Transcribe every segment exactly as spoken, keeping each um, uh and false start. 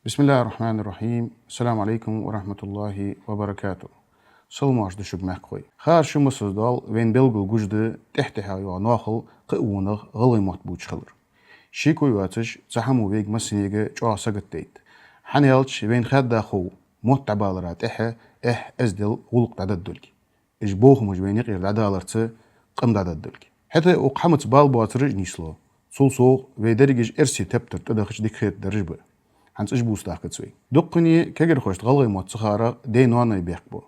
بسم الله الرحمن الرحيم. السلام عليكم ورحمة الله وبركاته. Салам-моаршал да шуга, мехкахой. Хар шу массаза дола вайна белгала гуш да тӀехьа-тӀехьа йоагӀа ноахал кхы а вонах гӀалгӀай мотт бувцаш хилар. Шеко йоацаш, цхьа хӀама вайга массанега чӀоагӀа сагатдайт. ХӀана аьлча, вайна хаьдда хов мотт дӀабалара тӀехьа эхь, эздел, гӀулакх дӀададдулга. Уж бохамаш вайна юкъера дӀадаларца къам дӀададдулга. ХӀаьта укх хӀамаца бала боацараш нийслу. Цул совгӀа вай дерригаш эрсий тептар тӀадахача дика хетадараш ба. ХӀанз уж бувцадаккхац вай. Дуккхане кагирхошта гӀалгӀай мотт ца хаарах даь-ноаной бехк бу.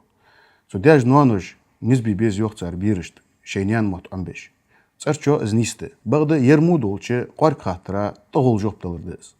Цу даьша-ноаноша низ бе беза йоах цар берашта, шоай наьна мотт Ӏомабеш. ЦӀерчо из нийса да. Бакъда ер мо долча кӀоарга хаттара тӀагӀолла жоп далар да из.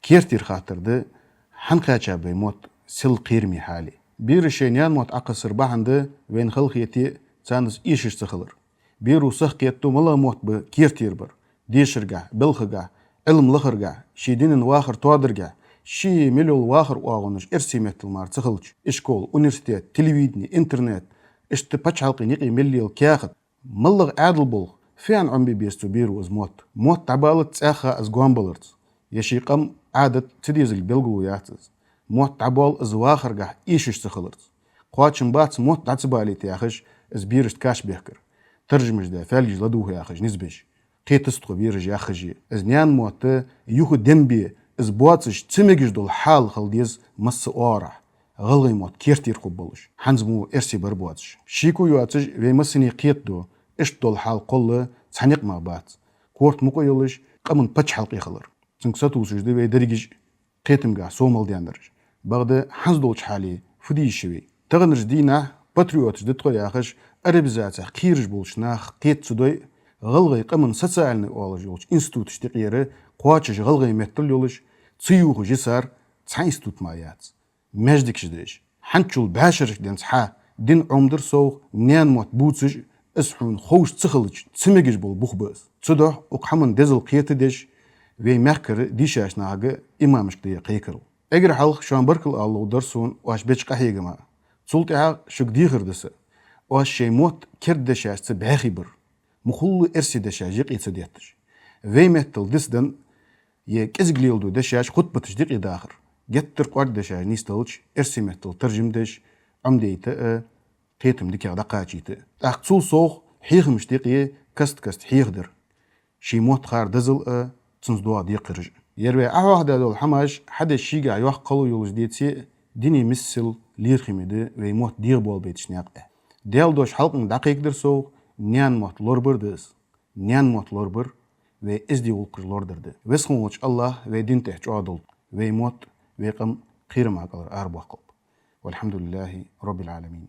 Кертера хаттар да: хӀана кхаьчаб вай мотт сел кхераме хьале? Бераш шоай наьна мотт Ӏокхессара бахьан да вайна халахете а, царна из эшаш ца хилар. Беро сахкхетаду малагӀа мотт ба кертера бар: дешаргахьа, балхагахьа, Ӏилма лахаргахьа, ший дина вахар тоадаргахьа, ший мел йола вахара оагӀонаш эрсий меттала мара ца хилча, ишкол, университет, телевидени, интернет, иштта паччахьалкхен юкъе мел лела каьхат, малагӀа Ӏаьдала болх, фу аьнна Ӏомабе беза цу беро из мотт? Мотт дӀабалац цӀаьхха из гоама баларца, е ший къам, Ӏадат ца дезалга белгало яц из. Мотт дӀабоал из вахаргахьа эшаш ца хиларца. Кхоачам бац мотт дӀа ца балийта яхаш из берашта кашбехкар, таржамаш даь, фаьлгаш ладувгӀа яхаш низ беш. Кхетац тхо бераш яххаше. Из наьна мотт юха денбе, из боацаш ца мегаш дола хьал хила деза масса оагӀорахьа, гӀалгӀай мотт кертера хургболаш, хӀанз мо эрсий бар боацаш. Шеко йоацаш, вай массане кхетаду, иштта дола хьал кхолла цхьа никъ мара бац. Корта мукъа йолаш къаман паччахьалкхе хилар. Цунга сатувсаш да вай дерригаш кхетамгахьа сомал даьннараш. Бакъда хӀанз долча хьале фу де йиш я вай? Таханарча дийнахьа патриоташ да тхо яхаш, арабизацех кхераш болча наха кхета ца дой, гӀалгӀай къаман социальни оалаш йолча институташта юкъера кхоачаш гӀалгӀай меттала йолаш, ца ювхаш я цар, цхьа институт мара яц. Маьждигаш да уж. ХӀанзчул бӀаь шерашка денз хьа дин Ӏомадар совгӀа, наьна мотт бувцаш, из хьона ховш ца хилча ца мегаш бола бух ба из. Цудухьа укх хӀаман дезал кхетадеш, вай мехкара дийшача нахага, имамашка да ер кхайкарал. Эггара хьалха шоана баркал ала ловш дар сона оаш беча къахьегама. Цул тӀехьагӀа шуга дехар да са: оаш шоай мотт керда дешашца бӀаьхий бар, мухулла эрсий дешаш юкъе ца детташ. Вай меттала дицденна е кӀезига леладу дешаш хутбаташта юкъе дахар, геттара кӀоарга дешаш нийсделча, эрсий меттала таржам деш, Ӏомадайта а, кхетам дикагӀа дӀакхачийта а. ТӀаккха цул совгӀа хьехамашта юкъе каст-каста хьехадар, ший мотт хар дезал а, цунца доагӀа декхараш а. Ер вай Ӏохьоахадаь дола хӀамаш хьадеш шийгахьа йоккха хало йолаш деце а, дина миссел лерхӀаме да вай мотт дегӀабоалабайташ наькъа тӀа. Даьла дош хьалкхунга дӀакхайкадар совгӀа, наьна мотт лорабар да из. Наьна мотт лорабар вай эздий гӀулакхаш лорадар да. Веза хинна волча АллахӀа вай дина тӀа чӀоагӀа долда, вай мотт, вай къам кхерамах кӀалара арабоаккхалба. والحمد لله رب العالمين.